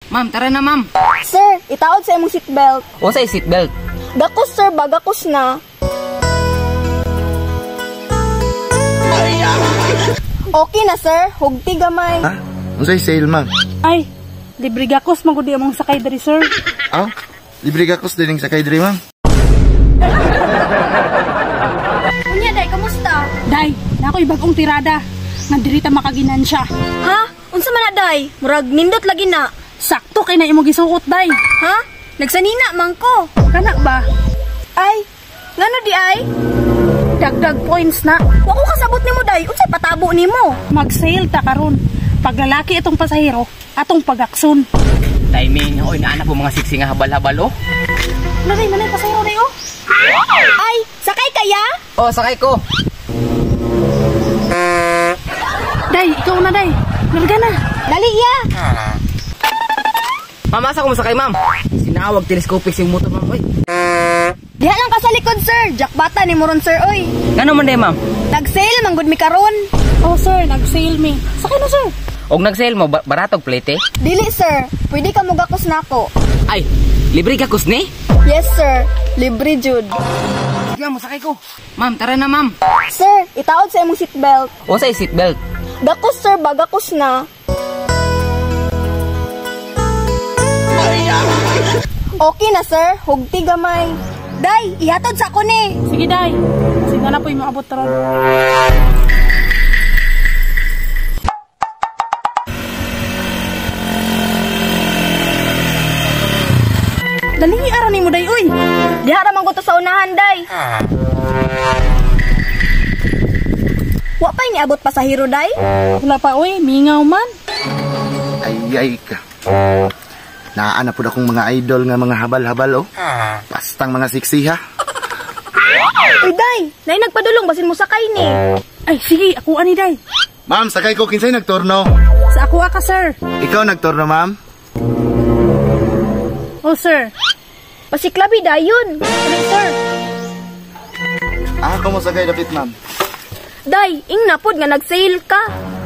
Ma'am, tara na ma'am. Sir, itaod sa imong seatbelt. Unsay seatbelt? Gakos sir, bagakos na. Okay na sir, hugti gamay. Ha? Unsay sale ma'am? Ay, libre gakos man gud among sakay diri sir. Aw, libre gakos dining sakay diri ma'am. Unya day, kamusta? Day, nakoy bag-ong tirada. Nga diri ta makaginansya. Ha? Unsa man na day? Murag nindot lagi na. Sakto kay na imong gisuot day. Ha? Nagsanina man ko. Kana ba? Ay, ngano di ay? Dagdag points na. Wa ko kasabot nimo day, unsay patabo nimo? Mag-sale ta karon. Paglalaki itong pasahero, atong pagakson. Timing, oy naana po mga siksi nga habal-habal oh. Nanay, manay pasahero day oh. Ay, sakay kaya? Oh, sakay ko. Day, ikaw na day. Larga na. Dali ya. Ma'am, asa ko masakay ma'am? Sinawag telescopic sing motor ma'am oy. Diha lang ka sa likod sir. Jackbata ni moron sir oy. Ngano man day ma'am? Nag-sale man gud mi karon. Oh sir, nag-sale mi. Sakay na sir. Og nag-sale mo baratog plate? Dili sir, pwede ka mogakos nako. Ay, libre gakos ni? Yes sir, libre jud. Sige ma'am, sakay ko. Ma'am, tara na ma'am. Sir, itaod sa imong seatbelt. Unsay seatbelt? Gakos sir, bagakos na. Okay na sir, hugti gamay. Day, ihatod sa ako ni. Sige day. Sige na po yung maabot ron. Dali ara nimo day oy. Diha ra man ko to sa unahan day. Wa pa niabot pasahero day? Wala pa oy, mingaw man. Ay ay ka. Naa na pud akong mga idol nga mga habal-habal oh. Bastang mga siksi ha. Uy day, nay nagpadulong basin mo sakay ni. Ay sige, ako ani day. Ma'am, sakay ko kinsay nagturno? Sa ako ka sir. Ikaw nagturno ma'am? Oh sir. Pasiklabi dayon. Ano sir? Ah, ako mo sakay dapit ma'am. Day, ing napod nga nag-sale ka.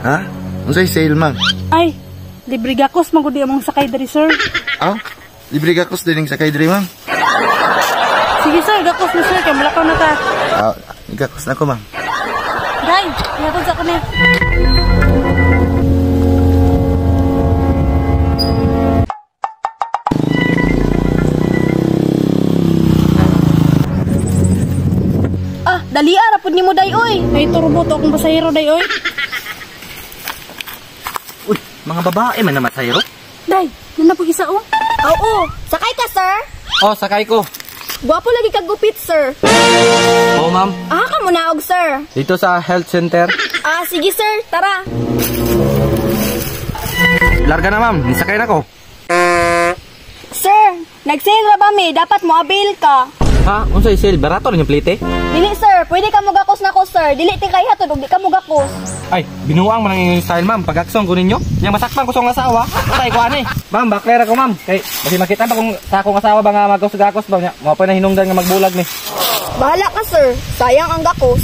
Ha? Unsay sale ma'am? Ay, libre gakos man gud among sakay diri sir. Aw, libre gakos dining sakay diri ma'am. Sige sir, gakos na sir kay mulakaw na ta. Ah, gakos na ko ma'am. Day, ihatod sa ako ni. Ah, dali ara pud nimo day oy. Ay turbo to akong pasahero day oy. Uy, mga babae man na masahero. Day, nana po isa oh. Oo, sakay ka sir. Oh, sakay ko. Gwapo lagi kag gupit sir. Oo, ma'am. Aha ka muna og sir. Dito sa health center. Ah, sige sir, tara. Larga na ma'am, nisakay na ko. Sir, nag-sale ra ba mi? Dapat mo avail ka. Ha? Unsay sale? Barato rin yung plate? Dili sir, pwede ka mogakos nako sir. Dili ti kay hatod og di ka mogakos. Ay, binuang man ang inyong style ma'am. Pagakson ko ninyo. Yang masakpan ko sa akong asawa. Patay ko ani. Ma'am, baklera ko ma'am. Kay basi makita pa kung sa akong asawa ba nga magkos-gakos ba niya. Mao pa na hinungdan nga magbulag ni. Bahala ka sir, sayang ang gakos.